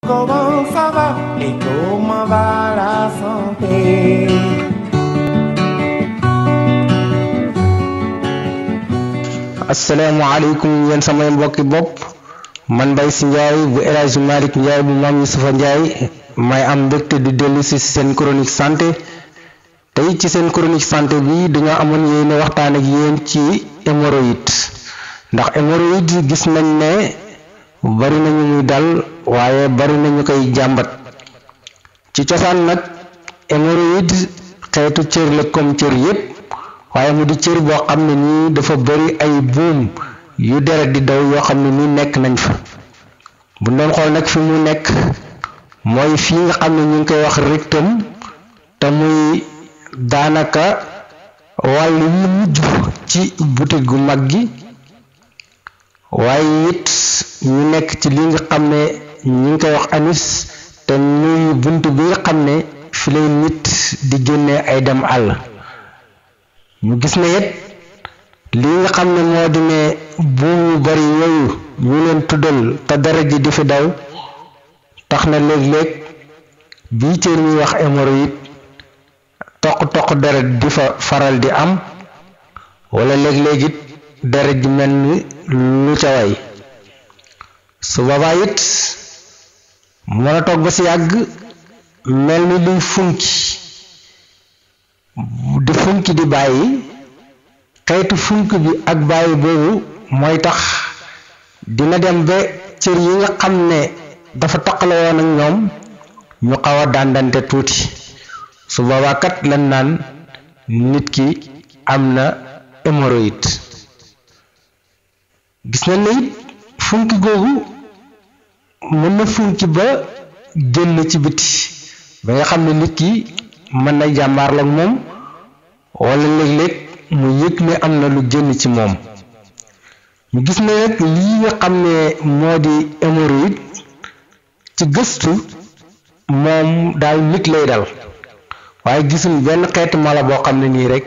Comment ça va et comment va la santé? asalaamaaleykum yéen samay mbokki bopp man Mbaye Sy Ndiaye bu El Hadji Malick Ndiaye bu Mame Youssoufa Ndiaye may am mbégte di dellu si seen chronique santé tey ci seen chronique santé bi dañoo amoon yéene waxtaan ak yéen ci hémorroïde ndax hémorroïde gis nañ ne bari nañu muy dal waaye bari nañu koy jàmbat ci cosaan nag hémorroïde xeetu cër la comme cër yépp waaye mu di cër boo xam ne nii dafa bari ay buum yu deret di daw yoo xam ne nii nekk nañ fa bu doon xool nag fi mu nekk mooy fii nga xam ne ñu ngi koy wax rectum te muy daanaka wàll wi mujj ci butit gu mag gi waaye it ñu nekk ci li nga xam ne ñu ngi koy wax anus te muy bunt bi nga xam ne fi lay nit di génnee ay dem àll ñu gis ne it li nga xam ne moo di ne buum yu bari yooyu ñu leen tuddal te dara ji di fi daw tax na léeg-léeg bii cër ñuy wax hémorroïde toq deret di fa faral di am wala léeg-léeg it deret ji mel ni lu ca way su boobaa it mën a toog ba si yàgg mel ni luy funki di bàyyi xeetu funk bi ak bàyyi boobu mooy tax dina dem ba cër yi nga xam ne dafa taqale woon ak ñoom ñu xaw a dandante tuuti su boobaa kat lan naan nit ki am na hémorroïde gis nañ ne it funki googu mën na funki ba génn ci biti ba nga xam ne nit ki mën na jàmbaarloo ak moom wala léeg-léeg mu yëg ne am na lu génn ci moom ñu gis ne nag lii nga xam ne moo di hémorroïde ci gëstu moom daal nit lay dal waaye gisuñ benn xeetu mala boo xam ne nii rek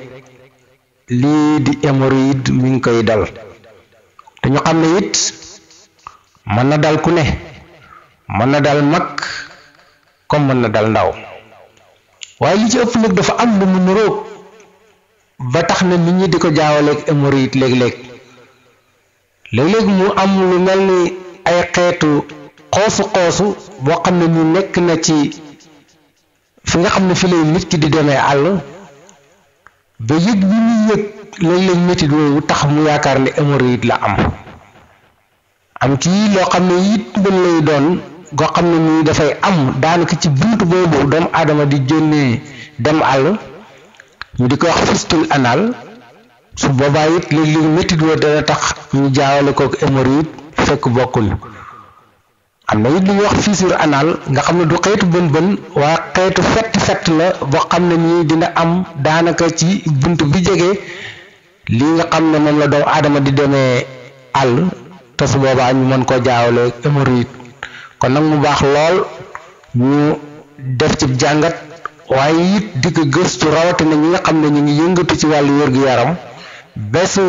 lii di hémorroïde mi ngi koy dal te ñu xam ne it mën na dal ku ne mën na dal mag comme mën na dal ndaw waaye li ci ëpp nag dafa am lu mu niroog ba tax na nit ñi di ko jaawaleeg hémorroïde léeg-léeg mu am lu mel ni ay xeetu xoosu boo xam ne ni nekk na ci fi nga xam ne fi lay nit ki di demee àll ba yëg bi muy yëg léeg-léeg métit woowu tax mu yaakaar ne hémorroïde la am ci loo xam ne it mën lay doon goo xam ne nii dafay am daanaka ci buntu boobu doomu aadama di génnee dem àll ñu di ko wax fistule anal su boobaa it léeg-léeg métit woo dana tax ñu jaawale kook hémorroïde fekk bokkuñu am na it lu ñuy wax fissure anal nga xam ne du xeetu bën waa xeetu fett la boo xam ne nii dina am daanaka ci bunt bi jege lii nga xam ne moom la doomu aadama di demee àll te su boobaa ñu mën koo jaawale hémorroïde kon nag mu baax lool ñu def ci jàngat waaye it di ko gëstu rawatina ñi nga xam ne ñu ngi yëngatu ci wàllu wér-gu-yaram bésu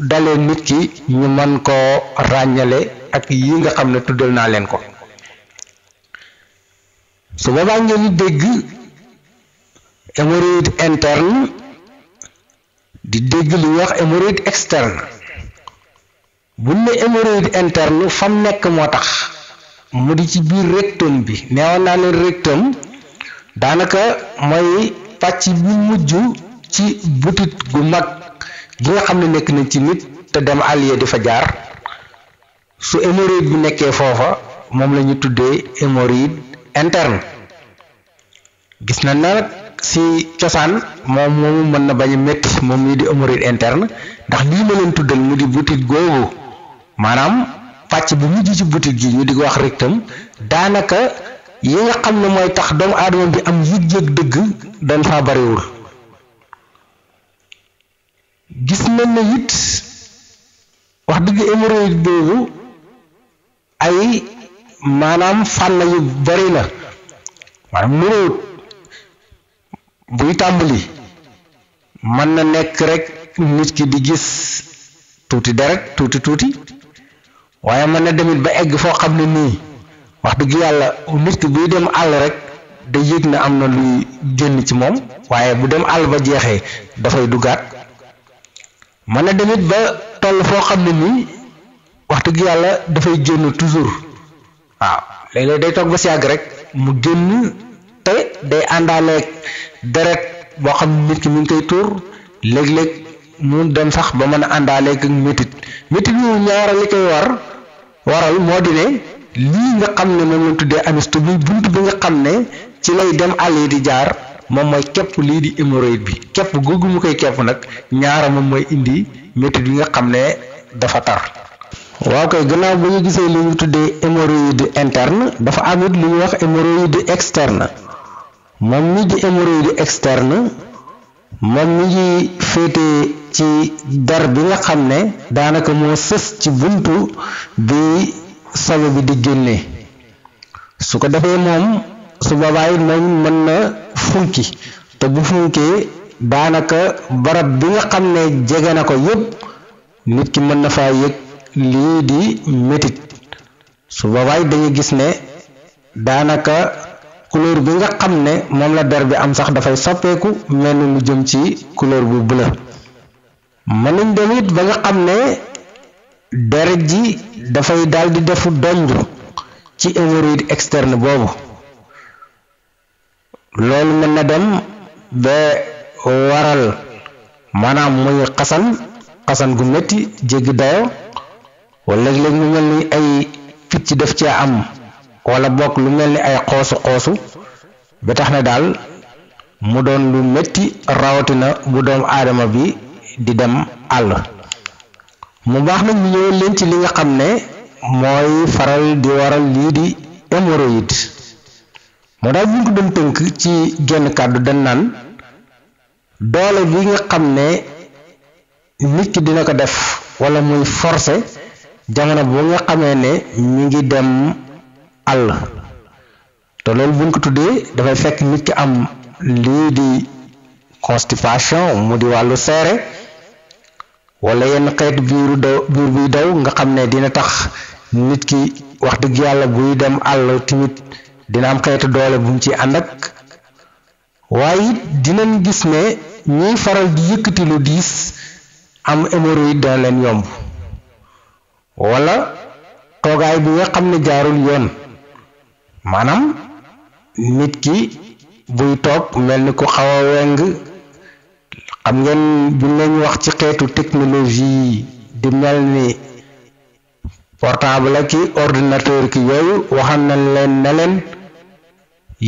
dalee nit ki ñu mën koo ràññale ak yi nga xam ne tuddal naa leen ko su boobaa ngeen dégg hémorroïde interne di dégg li ñuy wax hémorroïde externe buñ ne hémorroïde interne fam nekk moo tax mu di ci biir rectum bi neewoon naa leen rectum daanaka mooy pàcc bi mujj ci butit gu mag gi nga xam ne nekk na ci nit te dem àll di fa jaar su hémorroïde bi nekkee foofa moom la ñu tuddee hémorroïde interne gis na nag si cosaan moomu mën na bañ a métti moom mii di hémorroïde interne ndax lii ma leen tuddal mu di butit googu maanaam pàcc bu mujj ci butit gi ñu di ko wax rectum daanaka yi nga xam ne mooy tax doomu aadama bi am yëg-yëg dëgg dañ faa bariwul gis nañ ne it wax dëgg hémorroïde boobu ay maanaam fànn yu bari la maanaam nuróot buy tàmbali mën na nekk rek nit ki di gis tuuti deret tuuti waaye mën na demit ba egg foo xam ne nii wax dëgg yàlla nit ki buy dem àll rek day yëg ne am na luy génn ci moom waaye bu dem àll ba jeexee dafay duggaat mën na demit ba toll foo xam ne nii wax dëgg yàlla dafay génn toujours waaw léeg-léeg day toog ba si yàgg rek mu génn te day àndaaleeg deret boo xam ne nit ki mi ngi koy tuur léeg-léeg mu dem sax ba mën a àndaaleeg métit yu ñaara li koy waral moo di ne lii nga xam ne moom lañ tuddee amistu bi bunt bi nga xam ne ci lay dem àll yi di jaar moom mooy képp lii di hémorroïde bi képp googu mu koy képp nag ñaara moom mooy indi métit bi nga xam ne dafa tar waaw koy gannaaw bu ñu gisee li ñu tuddee hémorroïde interne dafa amit lu ñuy wax hémorroïde externe moom mi di hémorroïde externe moom mi ngi féete ci der bi nga xam ne daanaka moo sës ci buntu bi sobe bi di génne su ko defee moom su boobaa it moom mën na funki te bu funkee daanaka barab bi nga xam ne jege na ko yépp nit ki mën na faa yëg lii di métit su boobaa it dañuy gis ne daanaka couleur bi nga xam ne moom la der bi am sax dafay soppeeku mel ni lu jëm ci couleur bu bleu mën nañ dem it ba nga xam ne deret ji dafay daal di defu donj ci hémorroïde externe boobu loolu mën na dem ba waral maanaam muy xasan gu metti jéggi dayo wala léeg-léeg mu mel ni ay picc def cee am wala bokk lu mel ni ay xoosu ba tax na daal mu doon lu metti rawatina bu doomu aadama bi di dem àll mu baax nag ñu ñëw leen ci li nga xam ne mooy faral di waral lii di hémorroïde moo daal bu ñu ko doon tënk ci genn kàddu dañ naan doole bi nga xam ne nit ki dina ko def wala muy forcer jamono bu nga xamee ne mi ngi dem àll te loolu bu ñu ko tuddee dafay fekk nit ki am lii di constipation mu di wàllu seere wala yenn xeetu biir buy daw nga xam ne dina tax nit ki wax dëgg yàlla buy dem àll tamit dina am xeetu doole bu mu ci ànd ak waaye it dinañ gis ne ñiy faral di yëkkati lu diis am hémorroïde dana leen yomb wala toogaay bi nga xam ne jaarul yoon maanaam nit ki buy toog mel ni ku xaw a weng xam ngeen bu leen wax ci xeetu technologie di mel ni portable ki ordinateur ki yooyu waxal nañ leen ne leen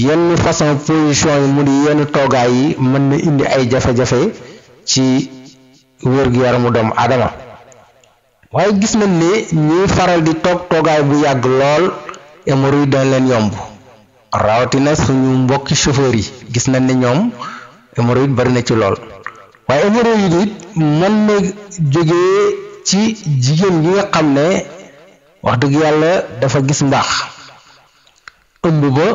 yenn façon position yi mu di yenn toogaay yi mën na indi ay jafe-jafe ci wér-gu-yaramu doomu aadama waaye gis nañ ne ñuy faral di toog toogaay bu yàgg lool hémorroïde dana leen yomb rawatina suñu mbokki chauffeur yi gis nañ ne ñoom hémorroïde bari na ci lool waaye hémorroïde it mën na jógee ci jigéen yi nga xam ne wax dëgg yàlla dafa gis mbaax ëmb ba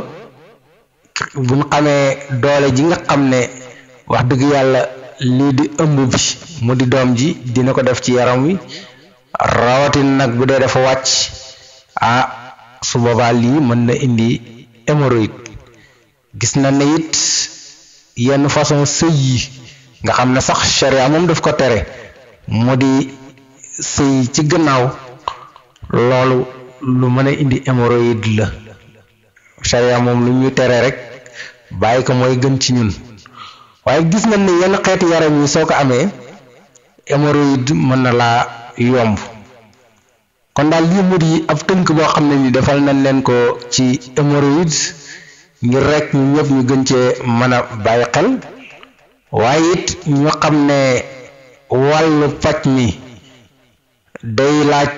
bu ñu xamee doole ji nga xam ne wax dëgg yàlla lii di ëmb bi mu di doom ji dina ko def ci yaram wi rawatin nag bu dee dafa wàcc su boobaa lii mën na indi hémorroïde gis na ne it yenn façon sëy yi nga xam ne sax charia moom daf ko tere mu di sëy ci gannaaw loolu lu mën a indi hémorroïde la charia moom lu ñuy tere rek bàyyi ko mooy gën ci ñun waaye gis nañ ne yenn xeeti yaram yi soo ko amee hémorroïde mën na laa yomb kon daal lii mu di ab tënk boo xam ne ni defal nañ leen ko ci hémorroïde ngir rek ñu ñëpp ñu gën cee mën a bàyyi xel waaye it ñu xam ne wàllu paj mi day laaj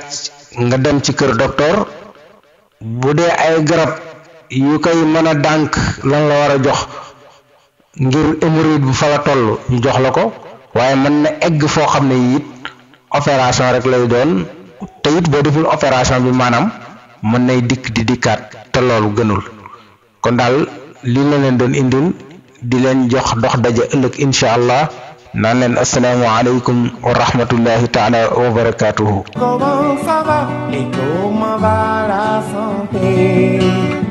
nga dem ci kër docteur bu dee ay garab yu koy mën a dànk lan la war a jox ngir hémorroïde bu fa la toll ñu jox la ko waaye mën na egg foo xam ne it opération rek lay doon te it boo deful opération bi maanaam mën nay dikk di dikkaat te loolu gënul kon daal lii la leen doon indil di leen jox dox daje ëllëg incha allah naan leen assalaamu aleykum wa rahmatullahi taala wa barakatuhu. Comment ça va et comment va la santé?